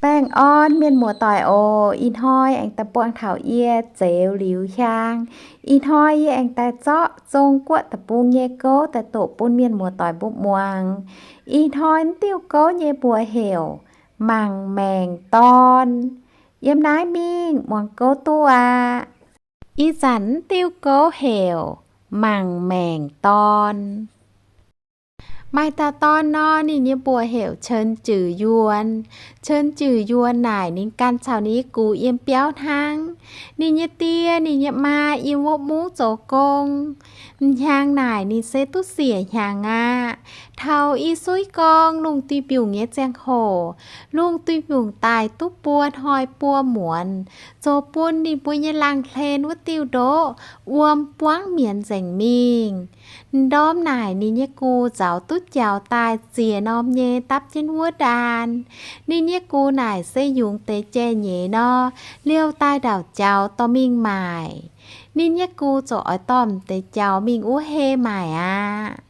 Baengh orn mienh muoz-doic oc. Ih hnoi aengx daaih buangh taux yie Zeuz Liuz Hiaang. Ih hnoi yie aengx daaih zorqv Zong Guoqv Deic-Bung nyei gouv daaih doqc bun mienh muoz-doic mbuo muangx. Ih hnoi diuh gouv nyei mbuox heuc Mangc Maengc Dorn. Yiem naaiv mingh muangx gouv duqv aqv. Ih zanc diuh gouv heuc Mangc Maengc Dorn. Maaih dauh dorn nor, ninh nyei mbuox heuc Cen Jui Yuon. Cen Jui Yuon naaic ninh ganh caux ninh nyei gux yiem biauv hnangv. Ninh nyei die, ninh nyei maa yiem wuov mungv zoux gong. M'hnyangx naaic ninh se duqv siec hnyangx aqv. Taux i suiv gorngv lungh duih mbiungc nyei ziangh hoc, lungh duih mbiungc daic duqv buo hnoi buo muonz, zoux bun ninh mbuo nyei laangz hlen wuov diuh ndoqv wuom buangv mienz nzengc mingh. M'ndorm naaic ninh nyei gux nzauz duqv jaux daaih ziex norm nyei dapv jienv wuov ndaan. Ninh nyei gux naaic se yungz deix jai-nyeiz nor, liouh daaih ndauc jaux dorh mingh maaic. Ninh nyei gux ziouc oix dorh m'deix jaux mingh wuov hei maaic aqv.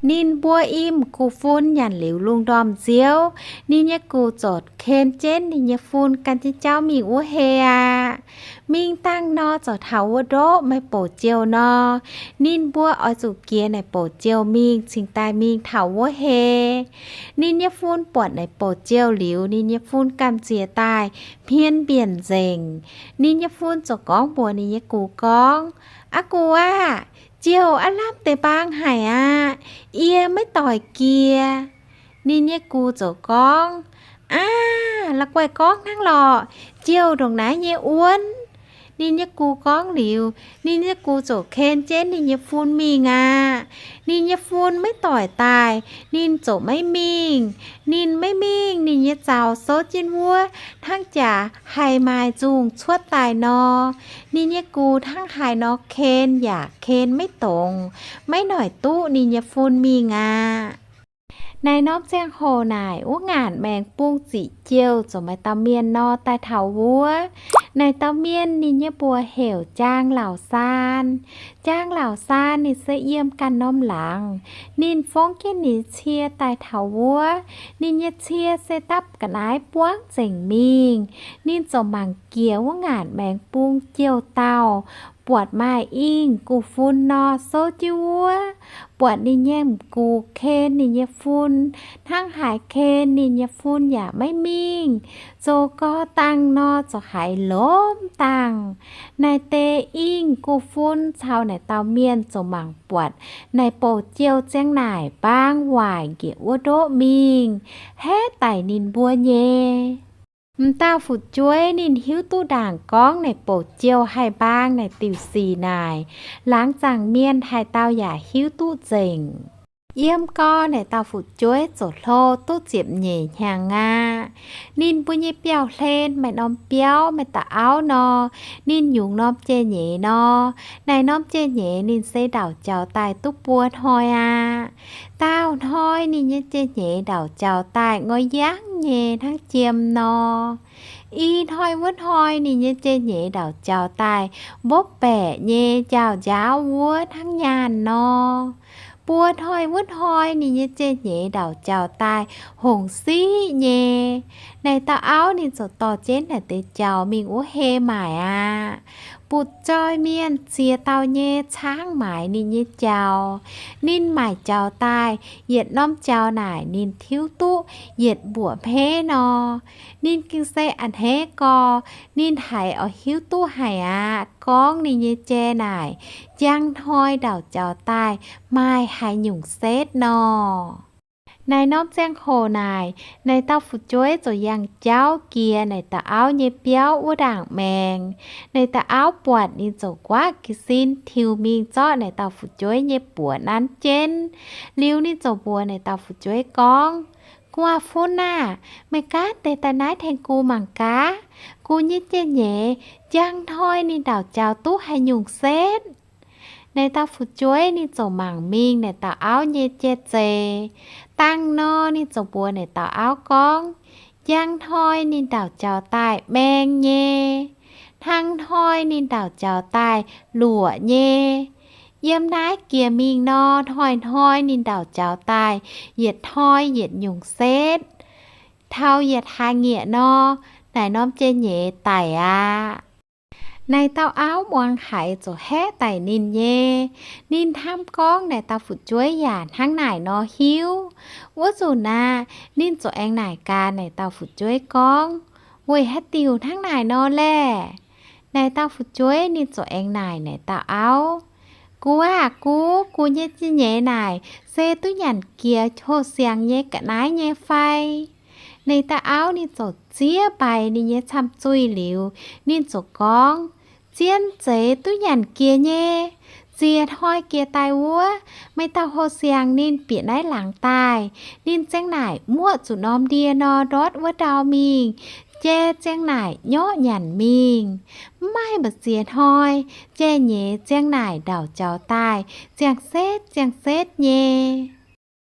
Ninh mbuo i m'gux fun nyanc liuz lungh ndorm nziouv, ninh nyei gux ziouc ken jienv ninh nyei fun gan jienv jauv mingh wuov hei aqv. Mingh dangh nor ziouc taux wuov ndoqv maaih bouc jouh nor, ninh mbuo oix zuqc jiex naaic bouc jouh mingh cingx daaih mingh taux wuov hei. Ninh nyei fun buatc naaic bouc jouh liuz, ninh nyei fun gamh nziex daaih hmien mbienc nzengc. Ninh nyei fun ziouc gorngv mbuox ninh nyei gux gorngv, Aa gux aah! Jouh aav lamh deix mbaang haic aqv. Yie maiv doic jiex. Ninh nyei gux ziouc gorngv, Aav, la'guaih gorngv hnangv lorqc. Jouh ndongc naaiv nyei wuonv. Ninh nyei gux gorngv liuz, ninh nyei gux ziouc ken jienv ninh nyei fun mingh aqv. Ninh nyei fun maiv doic daaih, ninh ziouc maiv mingh. Ninh maiv mingh, ninh nyei zaux souv jienv wuov hnangv jaax haiz maaih nzungh cuotv daaih nor. Ninh nyei gux hnangv haaix nor ken yaac ken maiv dongz, maiv noic duqv ninh nyei fun mingh aqv. Naaiv norm ziangh hoc naaic, wuov ngaanc maengx bung ziqc jouh ziouc maaih dauh mienh nor daaih taux wuov. Naaiv dauh mienh ninh nyei mbuox heuc Jaang Lauc Saan. Jaang Lauc Saan ninh se yiem ganh norm laangz. Ninh fongv jienv ninh cie daaih taux wuov. Ninh nyei cie se dapv ga'naaiv buangv nzengc mingh. Ninh ziouc mangc jiex wuov ngaanc maengx bung jouh dauh, buatc maaih ingh gu fun nor souv jienv wuov. Buatc ninh nyei m'gux ken ninh nyei fun, hnangv haaix ken ninh nyei fun yaac maiv mingh. Zoux gorx dangh nor ziouc haiz lomh dangh. Naaiv deix ingh gu fun caux naaic dauh mienh ziouc mangc buatc naaic bouc jouh ziang naaic mbaang waaic njiec wuov ndoqv mingh, haeqv daic ninh mbuo nyei. M'dauh fu'jueiv ninh hiuv duqv ndaangc gorngv naaic bouc jouh haih mbaang naaic diuc sic naaic, laangz zaangc mienh haaix dauh yaac hiuv duqv nzengc. Yiem gorx naaic dauh fu'jueiv ziouc hlo duqv ziepc nyeic hnyangx aqv. Ninh mbuo nyei biauv-hlen maaih norm biauv maaih dauh auv nor, ninh yungz norm jai-nyeiz nor. Naaic norm jai-nyeiz ninh se ndauc jaux daaih duqv buo hnoi aqv. Daauh hnoi ninh nyei jai-nyeiz ndauc jaux daaih ngoiv yangv nyei hnangv jiem nor. I hnoi wuov hnoi ninh nyei jai-nyeiz ndauc jaux daaih mbopv baeqc nyei njaaux njaauv wuov hnangv nyaanh nor. Buo hnoi wuov hnoi ninh nyei jai-nyeiz ndauc jaux daaih hongc siqv nyei. Naaic dauh auv ninh ziouc dorh jienv naaic deix jaux mingh wuov hei maaic aqv. Butv zoih mienh ziex dauh nyei caangv maaiz ninh nyei jaux. Ninh maaic jaux daaih, yietc norm jaux naaic ninh tiuv duqv yietc mbuoqc hmeiv nor. Ninh gengh se a'hneiv gorx, ninh haiz oix hiuv duqv haic aqv gorngv ninh nyei jai naaic njang hnoi ndauc jaux daaih maaih haaix nyungc setv nor. Naaiv norm ziangh hoc naaic, naaiv dauh fu'jueiv ziouc yangh jauv jiex naaiv dauh auv nyei biauv wuov ndaangc maengx. Naaiv dauh auv buatc ninh ziouc guaatv jiez sin tiux mingh zorqv naaiv dauh fu'jueiv nyei buoz nanv jienv. Liuz ninh ziouc mbuox naaiv dauh fu'jueiv gorngv, Gu'nguaaz-fun aah! Meih gaanv deix daaih naaiv tengx gu mangc gaax. Gu nyei jai-nyeiz, njang hnoi ninh ndauc jaux duqv haaix nyungc setv? Naaiv dauh fu'jueiv ninh ziouc mangc mingh naaiv dauh auv nyei jai-zeix. Dangh nor ninh ziouc mbuox naaiv dauh auv gorngv, Njang hnoi ninh ndauc jaux daaih maeng nyei. Hnangv hnoi ninh ndauc jaux daaih luoqc nyei. Yiem naaiv jiex mingh nor, hnoi-hnoi ninh ndauc jaux daaih yietc hnoi yietc nyungc setv. Taux yietc hlaax nyieqc nor, naaic norm jai-nyeiz daic aqv. Naaic dauh auv muangx haiz ziouc haeqv daic ninh nyei. Ninh hnamv gorngv naaic dauh fu'jueiv yaac hnangv naaic nor hiuv. Wuov nzunc aqv, ninh ziouc aengx naaic gaax naaic dauh fu'jueiv gorngv, Weic haaix diuc hnangv naaic nor laeh? Naaic dauh fu'jueiv ninh ziouc aengx naaic naaic dauh auv, Gux aah, gux, gux nyei jai-nyeiz naaic se duqv nyanc jiex hoh siangx nyei ga'naaiv nyei fai? Naaic dauh auv ninh ziouc ziev mbaix ninh nyei camh zuih liuz, ninh ziouc gorngv, Zien zeiz duqv nyanc jiex nyei. Ziex hnoi jiex daaih wuov, maaih dauh hoh siangx ninh bieqc naaiv laangz daaih. Ninh ziang naaic muoqv zuqc norm ndie nor ndortv wuov ndau mingh. Jai ziang naaic nyorqv nyanc mingh. Mv maaih mbu'ziex hnoi, jai-nyeiz ziang naaic ndauc jaux daaih ziangh setv ziangh setv nyei.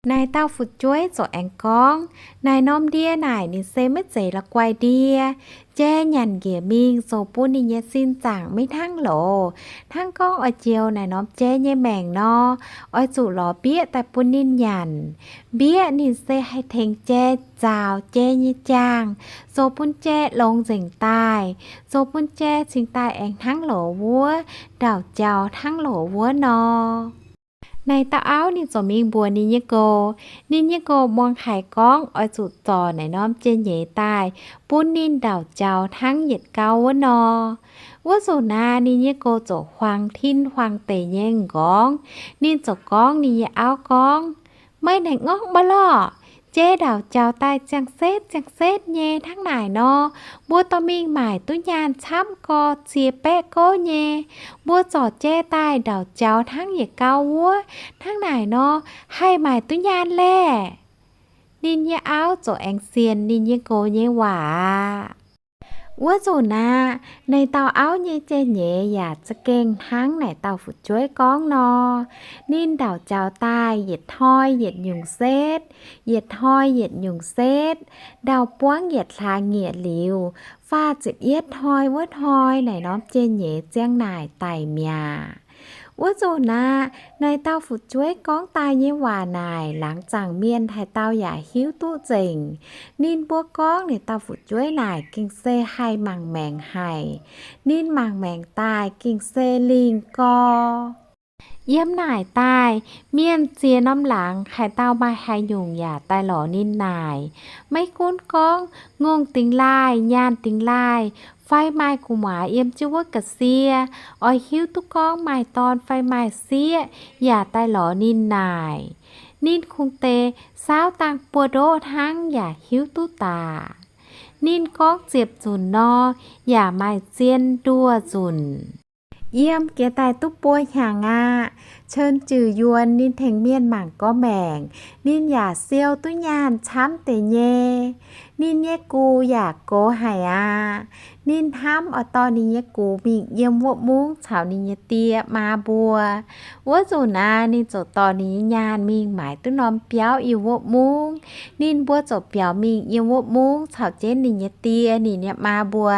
Naaic dauh fu'jueiv ziouc aengx gorngv, Naaic norm ndie naaic ninh se maiv zeiz la'guaih ndie. Jai nyanc njiec mingh zoux bun ninh nyei sin zaangc maiv hnangv loz. Hnangv gorngv oix njoux naaic norm jai nyei maengc nor, oix zuqc lorz mbieqv daaih bun ninh nyanc. Mbieqv ninh se haih tengx jai nzaaux jai nyei jaangh, zoux bun jai longx nzengc daaih, zoux bun jai cingx daaih aengx hnangv loz wuov, ndauc jaux hnangv loz wuov nor. Naaic dauh auv ninh ziouc mingh mbuox ninh nyei nqox. Ninh nyei nqox muangx haiz gorngv oix zuqc zorc naaic norm jai-nyeiz daaih bun ninh ndauc jaux hnangv yietc gau wuov nor. Wuov nzunc naaic ninh nyei nqox ziouc huaang tin huaang deic nyei m'nqorngv. Ninh ziouc gorngv ninh nyei auv gorngv, Meih naaic ngorngv maiv lorqc. Jai ndauc jaux daaih ziangh setv ziangh setv nyei hnangv naaic nor, mbuo dorh mingh maaic duqv nyaanh camv gorx cie baeqv gouv nyei. Mbuo zorc jai daaih ndauc jaux hnangv yietc gau wuov hnangv naaic nor, haih maaic duqv nyaanh laeh. Ninh nyei auv ziouc aengx sienx ninh nyei nqox nyei waac aqv. Wuov nzunc naaic, naaic dauh auv nyei jai-nyeiz yaac za'gengh hnangv naaic dauh fu'jueiv gorngv nor. Ninh ndauc jaux daaih yietc hnoi yietc nyungc setv, yietc hnoi yietc nyungc setv, ndau buangv yietc hlaax nyieqc liuz, faah ziepc yietv hnoi wuov hnoi naaic norm jai-nyeiz ziang naaic daic mi'aqv. Wuov nzunc naaic, naaic dauh fu'jueiv gorngv daaih nyei waac naaic laangz zaangc mienh haaix dauh yaac hiuv duqv nzengc. Ninh mbuo gorngv naaic dauh fu'jueiv naaic gengh se haih mangc maengc haic. Ninh mangc maengc daaih gengh se lingh gor. Yiem naaic daaih, mienh ziex norm laangz haaix dauh maaih haaix nyungc yaac daaih lorz ninh naaic. Maiv gunv gorngv ngongh dingx laaih, nyaanh dingx laaih, fai maaih gu'nguaaz yiem jienv wuov ga'sie, oix hiuv duqv gorngv maaih dorn fai maaih sieqv, yaac daaih lorz ninh naaic. Ninh kungx deix saauv dangh buoz-ndoqv hnangv yaac hiuv duqv daaih. Ninh gorngv ziepc nzunc nor, yaac maaih zien nduoh nzunc. Yiem jiex daaih duqv buo hnyangx aqv. Cen Jiu Yuonh ninh tengx mienh mangc gorqv-maengc, ninh yaac siou duqv nyaanh camv deix nyei. Ninh nyei gux yaac gox haic aqv. Ninh hnamv oix dorh ninh nyei gux mingh yiem wuov mungv caux ninh nyei die maa mbuo. Wuov nzunc naaic ninh ziouc dorh ninh nyei nyaanh mingh maaiz duqv norm biauv yiem wuov mungv. Ninh mbuo ziouc biaux mingh yiem wuov mungv caux jienv ninh nyei die ninh nyei maa mbuo.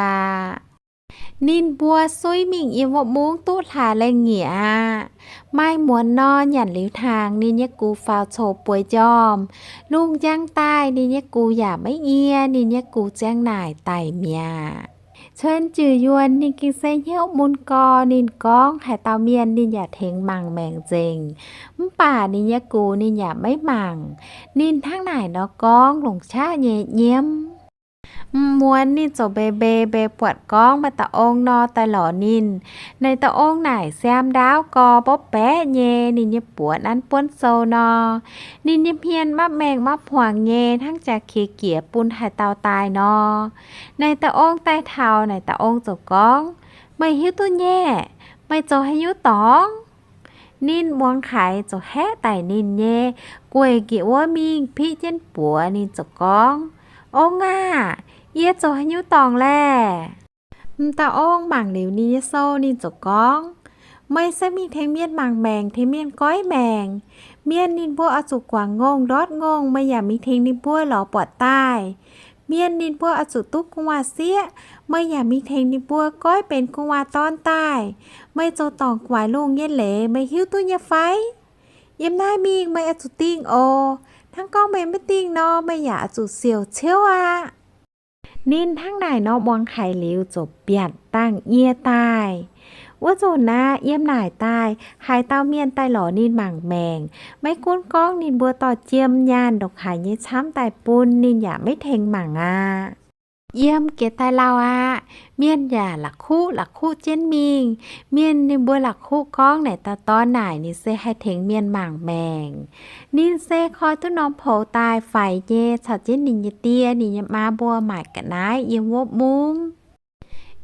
Ninh mbuo suiv mingh yiem wuov mungv duqv hlaax lengh nyieqc aqv. Maaih muonz nor, nyanc liuz hnaangx, ninh nyei gux faaux coc bueix njormh. Lungh njang daaih, ninh nyei gux yaac maiv yie, ninh nyei gux ziang naaic daic mi'aqv. Cen Jiu Yuonh ninh gengh se hnyouv mun gorx, ninh gorngv haaix dauh mienh ninh yaac tengx mangc maengc nzengc. Mv baac ninh nyei gux ninh yaac maiv mangc. Ninh hnangv naaic nor gorngv longc qaqv nyei nyiemv. M'muonz ninh ziouc mbeix mbeix mbeix buatc gorngv maaih dauh ong nor daaih lorz ninh. Naaic dauh ong naaic siaam ndaauv gorx mborqv baeqv nyei, ninh nyei buoz nanv buonv sou nor. Ninh nyei hmien mapv maengh mapv hmuangx nyei, hnangv jaa qiex jiez bun haaix dauh daaih nor. Naaic dauh ong daaih taux, naaic dauh ong ziouc gorngv, Meih hiuv duqv nyei, meih zoux haaix nyungc dorngc? Ninh muangx haiz ziouc haeqv daic ninh nyei, gueic njiec wuov mingh piqv jienv buoz. Ninh ziouc gorngv, Ong aah! Yie zoux haaix nyungc dorngc laeh? M'dauh ong mangc liuz ninh nyei sou, ninh ziouc gorngv, Meih se mingh tengx mienh mangc maengc, tengx mienh goiv maengc. Mienh ninh mbuo oix zuqc guangc ngongh ndortv ngongh, meih yaac mingh tengx ninh mbuo lorz buatc daaih. Mienh ninh mbuo oix zuqc duqv gu'nguaaz-sieqv, meih yaac mingh tengx ninh mbuo goiv benx gu'nguaaz-dorn daaih. Meih zoux dorngc guaix lungh nyei leiz, meih hiuv duqv nyei fai? Yiem naaiv mingh meih oix zuqc dingh oc. Hnangv gorngv meih maiv dingh nor, meih yaac oix zuqc siouc ciouv aqv. Ninh hnangv naaic nor muangx haiz liuz ziouc biatc dangh nyie daaih. Wuov nzunc aqv, yiem naaic daaih haaix dauh mienh daaih lorz ninh mangc maengc, maiv gunv gorngv ninh mbuo dorh jiem nyaanh ndongc haaix nyei camv daaih bun, ninh yaac maiv tengx mangc aqv. Yiem jiex daaih lauh aqv, mienh yaac la'kuqv la'kuqv jienv mingh. Mienh ninh mbuo la'kuqv gorngv naaic dauh dorn naaic ninh se haih tengx mienh mangc maengc. Ninh se koi duqv norm poux daaih faix nyei caux jienv ninh nyei die, ninh nyei maa mbuo maaic ga'naaiv yiem wuov mungv.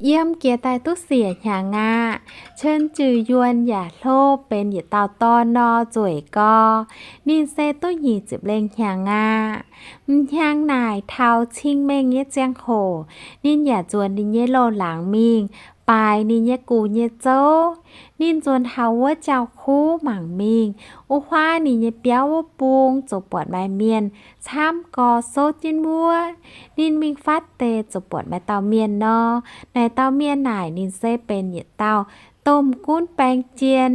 Yiem jiex daaih duqv siec hnyangx aqv, Chen Zui Yuon yaac hlo benx yietc dauh dorn nor nzueic gau. Ninh se duqv nyic ziepc lengh hnyangx aqv. M'hnyangx naaic taux cing-mengh nyei ziangh hoc, ninh yaac nzuonx ninh nyei loz-laangz mingh baaix ninh nyei gux nyei zouv. Ninh nzuonx taux wuov jauv-kuv mangc mingh, wuov huaav ninh nyei biauv wuov bung ziouc buatc maaih mienh camv gau souv jienv wuov. Ninh mingh fatv deix ziouc buatc maaih dauh mienh nor. Naaic dauh mienh naaic ninh se benx yietc dauh domh gunv baeng jien.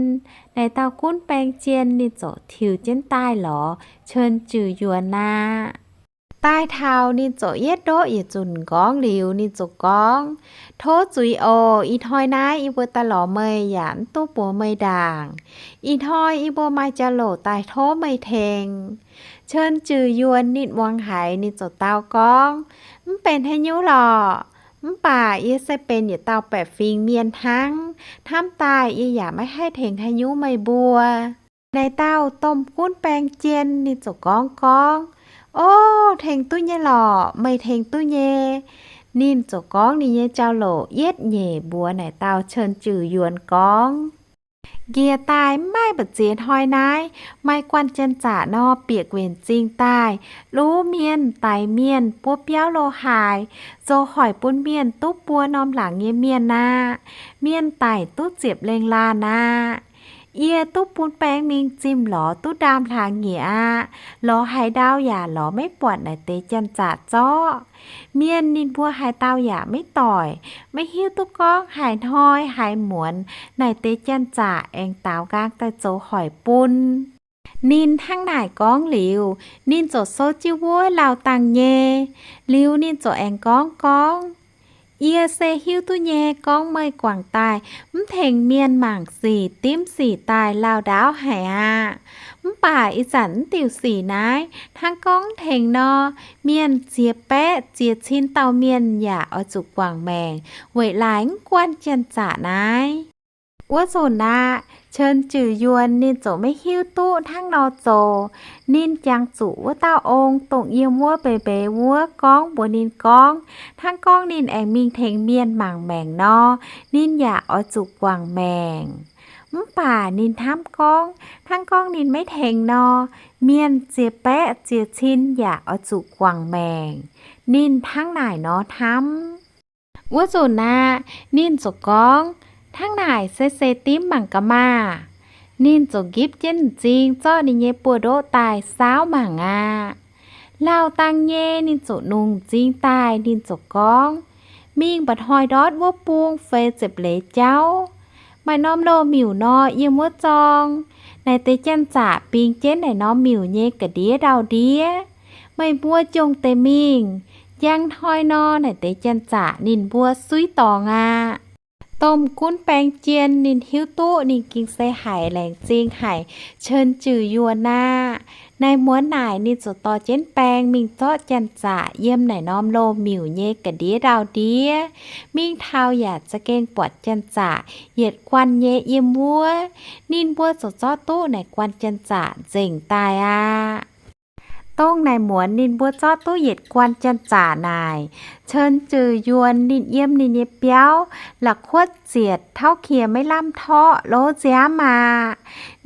Naaic dauh gunv baeng jien ninh ziouc tiux jienv daaih lorz Chen Zui Yuon aqv. Daaih taux ninh ziouc yietv ndoqv yietc zunc nqorngv liuz, ninh ziouc gorngv, Tov zuiz oc. Ih hnoi naaiv yie mbuo daaih lorz meih yaac mv duqv mbuox meih ndaangc. Ih hnoi yie mbuo maaih jauv-louc daaih tov meih tengx. Chen Zui Yuon ninh muangx haiz ninh ziouc dau gorngv, Mv benx haaix nyungc lorqc. Mv baac yie se benx yietc dauh baeqc fingx mienh hnangv. Hnamv daaih yie yaac maiv haih tengx haaix nyungc meih mbuo. Naaic dauh domh gunv baeng jien ninh ziouc gorngv gorngv, O, tengx duqv nyei lorqc, meih tengx duqv nyei. Ninh ziouc gorngv ninh nyei jauv-louc yietv nyeic mbuox naaic dauh Chen Zui Yuon gorngv. Njiec daaih mv maaih mbu'ziex hnoi naaiv, maaih guanh janx-zaqc nor bieqc guenc m'zing daaih, luv mienh, daix mienh, buov biauv lo haaix, zoux hoic bun mienh duqv buo norm laangz nyei mienh aqv. Mienh daic duqv ziepc lengh laanh aqv. Yie duqv bun baeng mingh zimh lorz duqv ndaamv-hlaang nyei aqv. Lorz haaix ndau yaac lorz maiv buatc naaic deix janx-zaqc zorqv. Mienh ninh mbuo haaix dauh yaac maiv doic, maiv hiuv duqv gorngv haaix hnoi haaix muonz naaic deix janx-zaqc aengx daaux nqaang daaih zoux hoic bun. Ninh hnangv naaic gorngv liuz, ninh ziouc souv jienv wuov lauh dangh nyei. Liuz ninh ziouc aengx gorngv gorngv, Yie se hiuv duqv nyei gorngv meih guangc daaih mv tengx mienh mangc sic dimv sic daaih lauh ndaauv haic aqv. Mv baac ih zanc mv diuh sic naaiv hnangv gorngv tengx nor, mienh ziex baeqv ziex cin dauh mienh yaac oix zuqc guangc maengc weic laaix mv guanh janx-zaqc naaiv. Wuov nzunc aqv, Chen Zui Yuon ninh ziouc maiv hiuv duqv hnangv nor zoux. Ninh jangx zuqc wuov dauh ong, dongh yiem wuov mbeix mbeix wuov gorngv mbuox ninh gorngv, hnangv gorngv ninh aengx mingh tengx mienh mangc maengc nor, ninh yaac oix zuqc guangc maengc. Mv baac ninh hnamv gorngv, hnangv gorngv ninh maiv tengx nor, mienh ziex baeqv ziex cin yaac oix zuqc guangc maengc. Ninh hnangv naaic nor hnamv. Wuov nzunc aqv, ninh ziouc gorngv, Hnangv naaic se se dimv mangc gaax maah! Ninh ziouc nqipv jienv m'zing zorqv ninh nyei buoz-ndoqv daaih saauv mangc aqv. Lauh dangh nyei ninh ziouc nungx m'zing daaih, ninh ziouc gorngv, Mingh mba'hnoi ndortv wuov bung feix ziepc leiz jauv, maaih norm loz miuc nor yiem wuov zorng. Naaic deix janx-zaqc bingx jienv naaic norm miuc nyei ga'ndiev ndau-ndiev. Meih mbuo jongh deix mingh. Njang hnoi nor, naaic deix janx-zaqc ninh mbuo suiv dorngx aqv. Domh gunv baeng jien ninh hiuv duqv ninh ging se haiz laengz zingh haic Chen Zui Yuon aqv. Naaiv muonz naaic ninh ziouc dorh jienv baeng mingh zorqv janx-zaqc yiem naaic norm loz miuc nyei ga'ndiev ndau-ndiev. Mingh taux yaac za'gengh buatc janx-zaqc yietc guanh nyei yiem wuov. Ninh mbuo ziouc zorqv duqv naaic guanh janx-zaqc nzengc daaih aqv. Dongh naaic muonz ninh mbuo zorqv duqv yietc guanh janx-zaqc naaic, Chen Zui Yuon ninh yiem ninh nyei biauv la'kuotv zietc tauv qiex maiv lamh torqv lov nziaamv aqv.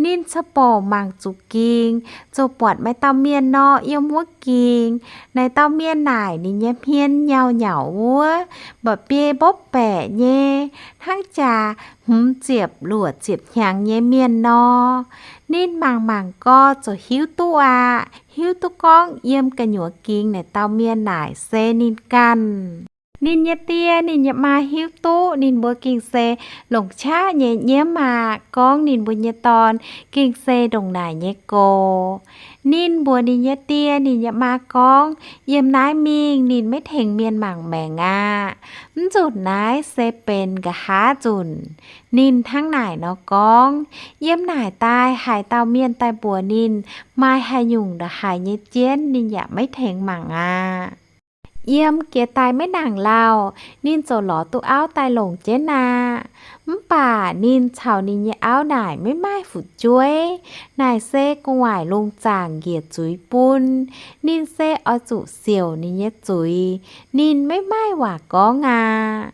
Ninh cau bouc mangc zuqc ging, ziouc buatc maaih dauh mienh nor yiem wuov ging. Naaic dauh mienh naaic ninh nyei hmien nyauv-nyauv wuov, mba'biei mbopv baeqc nyei, hnangv jaax hmz ziepc luoqc ziepc hnyangx nyei mienh nor. Ninh mangc mangc gau ziouc hiuv duqv aqv. Hiuv duqv gorngv yiem gu'nyuoz ging naaic dauh mienh naaic se ninh ganh. Ninh nyei die ninh nyei maa hiuv duqv ninh mbuo gengh se longc qaqv nyei nyiemv maah! Gorngv ninh mbuo nyei dorn gengh se ndongc naaic nyei gox. Ninh mbuox ninh nyei die ninh nyei maa gorngv, yiem naaiv mingh ninh maiv tengx mienh mangc maengc aqv. Mv nzunc naaiv se benx nqa'haav nzunc. Ninh hnangv naaic nor gorngv. Yiem naaic daaih haaix dauh mienh daaih mbuox ninh maaih haaix nyungc ndongc haaix nyei jienv, ninh yaac maiv tengx mangc aqv. Yiem jiex daaih maiv nangc lauh, ninh ziouc lorz duqv auv daaih longc jienv aqv. Mv baac ninh caux ninh nyei auv naaic maiv maaih fu'jueiv. Naaic se gu'nguaaic lungh zaangc njiec zuiz bun. Ninh se oix zuqc siouc ninh nyei zuiz. Ninh maiv maaih waac gorngv aqv.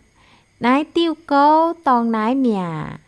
Naaiv diuh gouv dorng naaiv mi'aqv.